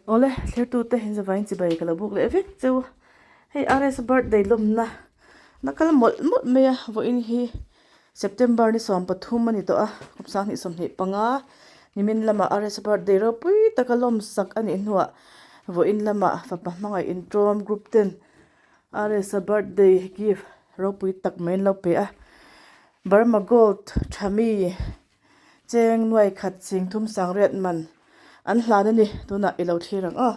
Awle thlertute inzavain chibai ka lo buk leh vek cheu. Hei RS birthday lawmna na kal mawlh mawlh mai a vawiin hi September ni 13 a ni tawh a kum 2025 nimin lamah RS birthday ropui taka lawmsak a nih hnuah vawiin lamah fapa hmangaih intawm group ten RS birthday gift ropui tak mai an lo pe a Burma gold tha mi Cheng nuai khat ching thum sang riat man an hlan a ni tunah i lo thlir ang aw.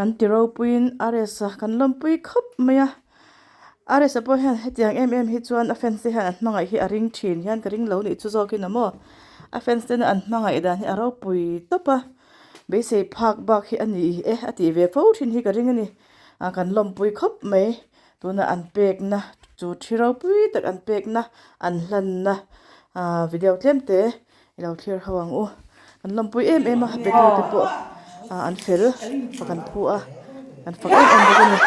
An ti ropuiin RS-a kan lawmpui khawp mai a, RS-a pawh hian hetiang em em hi chuan a fans te hian an hmangaih hi a ring thin hian ka ring lo nih chu zawkin a maw a fans tena an hmangaih dan hi a ropui tawp a, beisei phak bak hi a ni e a tih ve fo thin hi ka ring a ni, a kan lawmpui khawp mai. Tuna an pekna chu thi ropui tak an pekna an hlanna ahh video tlem te i lo thlir ho ang u. An lawmpui em em a pe tu te pawh ah an fel fak an phu a an fak em em bawk a ni.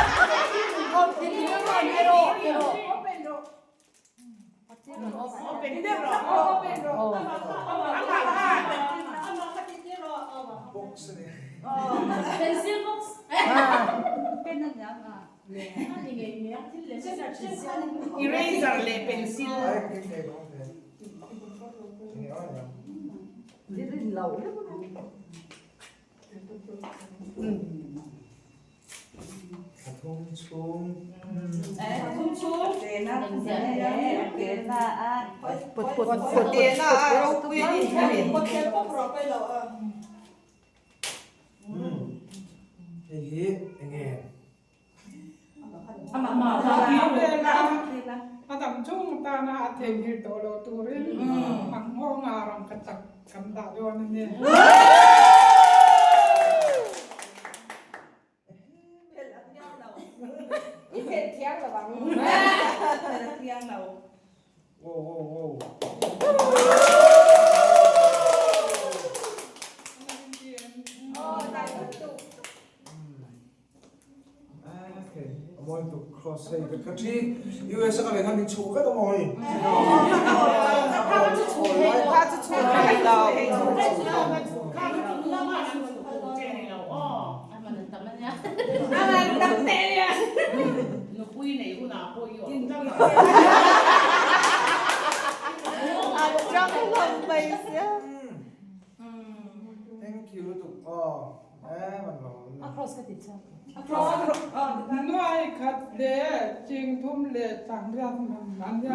Eraser leh pencil. A dam chung tana a theihnghilh tawh lo turin a nghawng a rangkachak kan dah dawn a ni. Nuai khat leh ching thum leh changriat man an nia.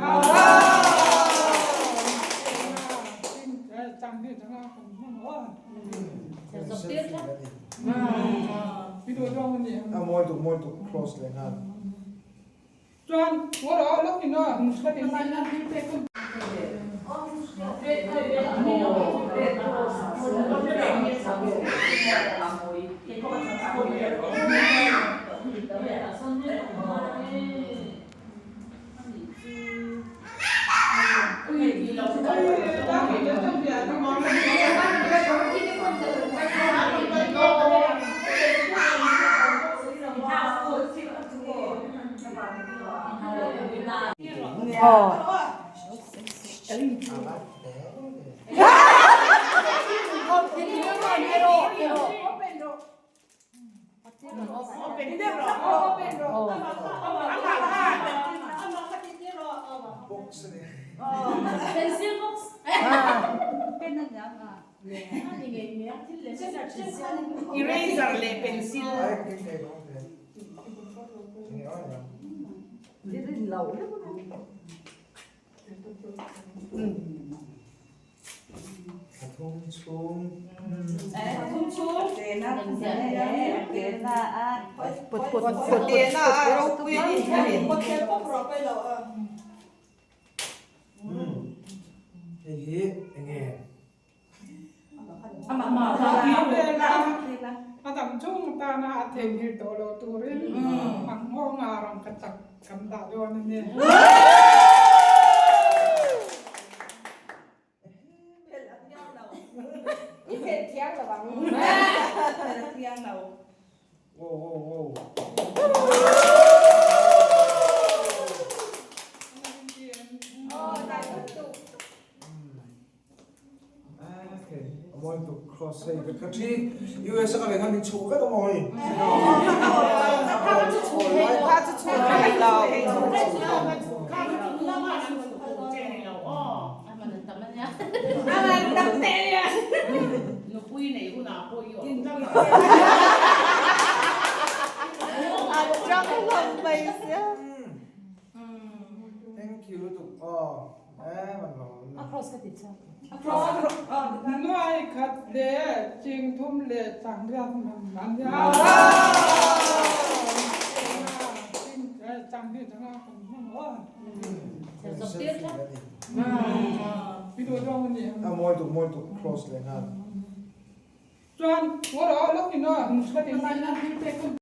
Eraser leh pencil. A dam chung tana a theihnghilh tawh lo turin a nghawng a rangkachak kan dah dawn a ni. Sei ka thi US a ka leh khan min chhuh vek amaw hei. Thank you lutuk aw e man lo. Nuai khat leh ching thum leh changriat man an nia. A mawi tuk mawi tuk cross leh nghal.